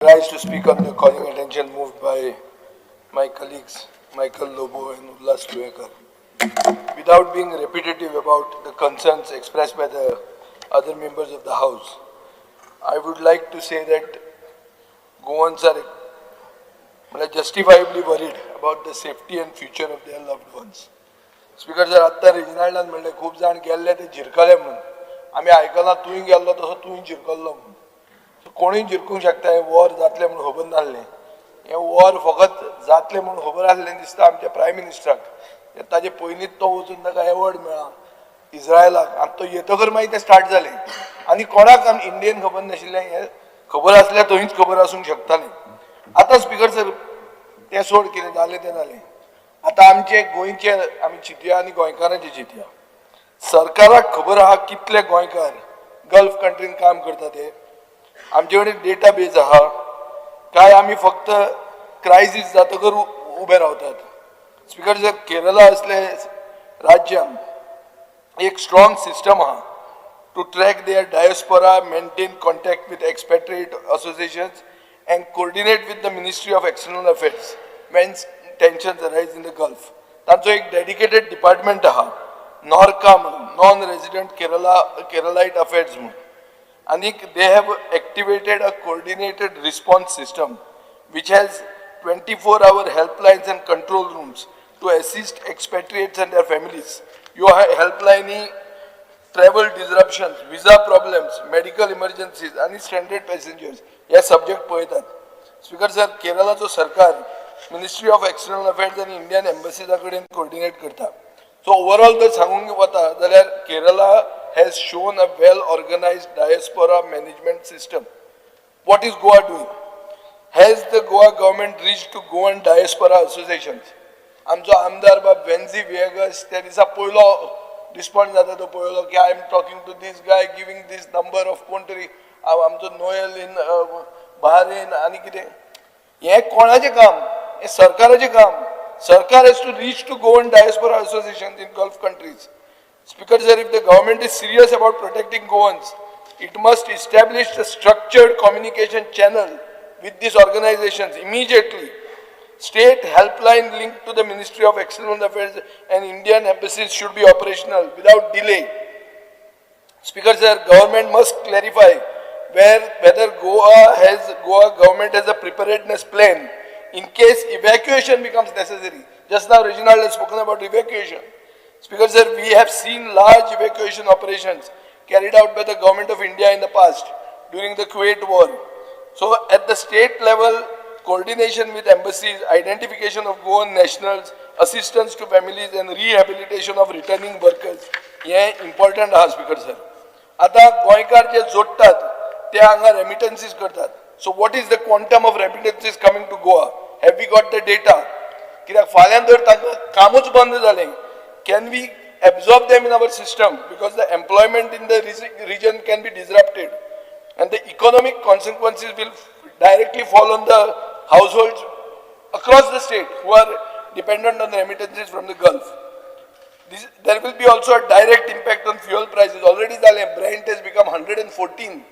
Rise to speak on the calling attention moved by my colleagues Michael Lobo and Ulhas Tuyenkar. Without being repetitive about the concerns expressed by the other members of the House, I would like to say that Goans are justifiably worried about the safety and future of their loved ones. Speaker sir, आत्तां रेजिनाल्डान म्हणलें, खूब जाण गेल्ले ते झिरकले म्हणून. आमी आयकलां, तूंय गेल्लो तसो तूंय झिरकल्लो म्हणून. सो कोणूय झिरकूंक शकता. हें वॉर जातलें म्हणून खबर नासलें. हें वॉर फकत जातलें म्हणून खबर आसलें दिसता आमच्या प्रायम मिनिस्टराक. ताजे पयलींच तो वचून ताका एवॉर्ड मेळ्ळा इस्रायलाक आनी तो येतकर मागीर तें स्टार्ट जालें आनी कोणाक आमी इंडियन खबर नाशिल्लें. हें खबर आसल्यार थंयच खबर आसूंक शकतालें. आतां स्पीकर सर, तें सोड, कितें जालें तें जालें. आतां आमचे गोंयचे आमी चिंतया आनी गोंयकारांचे चिंतया. सरकाराक खबर आहा कितले गोंयकार गल्फ कंट्रीन काम करता ते? आमचे कडेन डेटा बेज आहा काय आमी फक्त क्रायसीस जातकर उबे रावतात? स्पीकर सर, केरला असले राज्यान एक स्ट्रॉंग सिस्टम आहा to track their diaspora, maintain contact with expatriate associations and coordinate with the Ministry of External Affairs when tensions arise in the Gulf. तांचो एक डेडिकेटेड डिपार्टमेंट आहा, नॉर्का म्हणून, नॉन रेजिडंट केरलाइट अफेर्स म्हणून. आनीक they have activated a coordinated response system which has 24-hour helplines and control rooms to assist expatriates and their families. ह्यो हेल्पलायनी travel disruptions, visa problems, medical emergencies आनी stranded passengers हे subject पळयतात. Speaker sir, केरळाचो सरकार ministry of external affairs आनी Indian एम्बसीजा कडेन coordinate करता. So overall जर सांगूंक वता जाल्यार, Kerala has shown a well organized diaspora management system. What is Goa doing? Has the Goa government reached to Goan diaspora associations? आमचो आमदार बाब वेन्झी विएगस त्या दिसा पयलो रिस्पॉन्स जाता तो पळयलो की "I am talking to this guy, giving this number of" कोण तरी आमचो नोयल इन बहारेन आनी कितें. हें कोणाचें काम? हें सरकाराचें काम. सरकार has to reach to Goan diaspora association in Gulf countries. Speaker sir, if the government is serious about protecting Goans, it must establish a structured communication channel with these organizations immediately. State helpline linked to the Ministry of External Affairs and Indian embassies should be operational without delay. Speaker sir, government must clarify whether Goa government has a preparedness plan in case evacuation becomes necessary. Just now Reginald has spoken about evacuation. Speaker sir, we have seen large evacuation operations carried out by the government of India in the past during the Kuwait war. So at the state level, coordination with embassies, identification of Goan nationals, assistance to families and rehabilitation of returning workers hey important आहा. Speaker sir, आतां गोंयकार जे जोडटात ते हांगा रेमिटन्सीस करतात. So what is the quantum of remittances coming to Goa? Have we got the data? कित्याक फाल्यां जर तांकां कामूच बंद जालें, can we absorb them in our system? Because the employment in the region can be disrupted and the economic consequences will directly fall on the households across the state who are dependent on the remittances from the Gulf. There will be also a direct impact on fuel prices. Already जालें, Brent has become 114.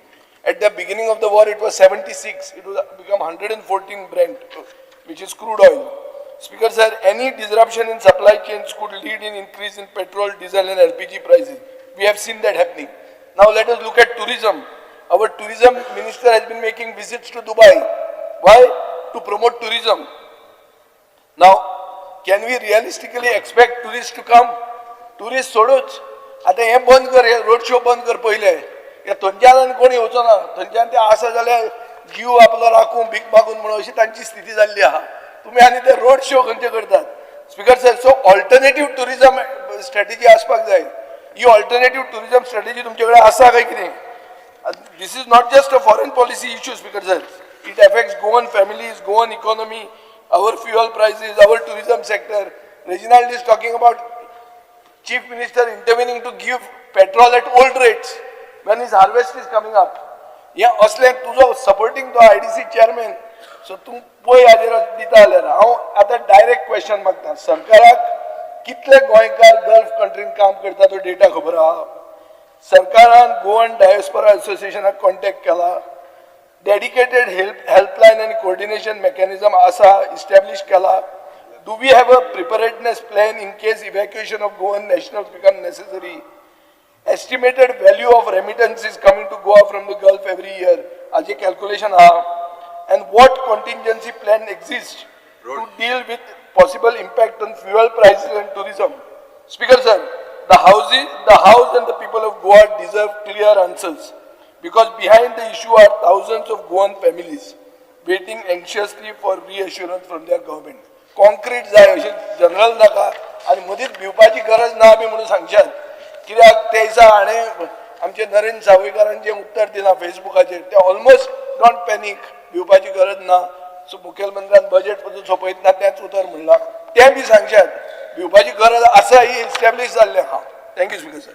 At the beginning of the war, it was 76. It was become 114 Brent, which is crude oil. Speaker sir, any disruption in supply chains could lead in increase in petrol, diesel and LPG prices. We have seen that happening. Now let us look at tourism. Our tourism minister has been making visits to Dubai. Why? To promote tourism. Now, can we realistically expect tourists to come? Tourist सोडूच, आतां हें बंद कर, हे road show बंद कर पयले. हे थंयच्यान आनी कोण येवचो ना. थंयच्यान ते आसा जाल्यार जीव आपलो राखूं, भीक मागून म्हणून अशी तांची स्थिती जाल्ली आहा. तुमी आनी ते रोड शो खंयचे करतात? Speaker sir, so alternative tourism strategy आसपाक जाय. ही ऑल्टरनेटीव टुरिजम स्ट्रॅटेजी तुमचे कडेन आसा काय कितें? This is not just a foreign policy issue, Speaker sir. It affects Goan families, Goan economy, our fuel prices, our tourism sector. Reginald is talking about Chief Minister intervening to give petrol at old rates when his harvest is coming up. हे असलें तुजो supporting तो IDC chairman. So तूं पळय हाजेर दिता जाल्यार. हांव आतां डायरेक्ट क्वेश्चन मागता सरकाराक, कितले गोंयकार गल्फ कंट्रीन काम करता तो डेटा खबर आहा सरकारान? गोवन डायस्पोरा एसोसिएशनाक कॉन्टेक्ट केला? Dedicated helpline आनी कोऑर्डिनेशन मेकॅनिझम आसा, इस्टॅब्लिश केला? Do we have a preparedness plan in case evacuation of Goan nationals become necessary? Estimated value of remittances coming to Goa from the Gulf every year, हाजे calculation आहा? And what contingency plan exist to deal with possible impact on fuel prices and tourism? Speaker sir, the house and the people of Goa deserve clear answers because behind the issue are thousands of Goan families waiting anxiously for reassurance from their government. Concrete जाय, अशें general नाका आनी मदींच भिवपाची गरज ना बी म्हणून सांगशात कित्याक ते दिसा हाणें आमचे नरेंद्र सावयकारान जें उत्तर दिलां फेसबुकाचेर तें ऑलमोस्ट don't panic, भिवपाची गरज ना. सो मुखेलमंत्र्यान बजेट पसून सोंपयतना तेंच उतर म्हणलां, तें बी सांगशात. भिवपाची गरज आसा ही इस्टॅब्लीश जाल्लें आहा. Thank you, Speaker sir.